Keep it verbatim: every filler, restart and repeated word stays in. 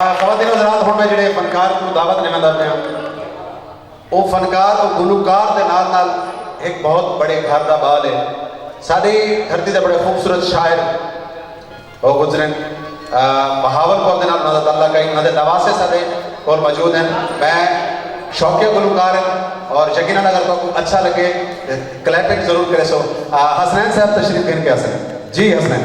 خواتین و حضرات، ہݨ میں جڑے فنکار کوں دعوت ݙیوندا پیاں، او فنکار او گلوکار دے نال نال ہک بہت بڑے گھر دا ٻال ہے۔ ساݙی دھرتی دے بڑے خوبصورت شاعر او گزرن، بہاول پور دے نال انہاں دا تعلق ہے۔ انہاں دے نواسے ساݙے کول موجود ہیں۔ میں شوقیہ گلوکار ہیں اور یقیناً اگر تہاکوں اچھا لگے تے کلیپنگ ضرور کرے سو۔ حسنین صاحب تشریف گھن کے آسن۔ جی حسنین۔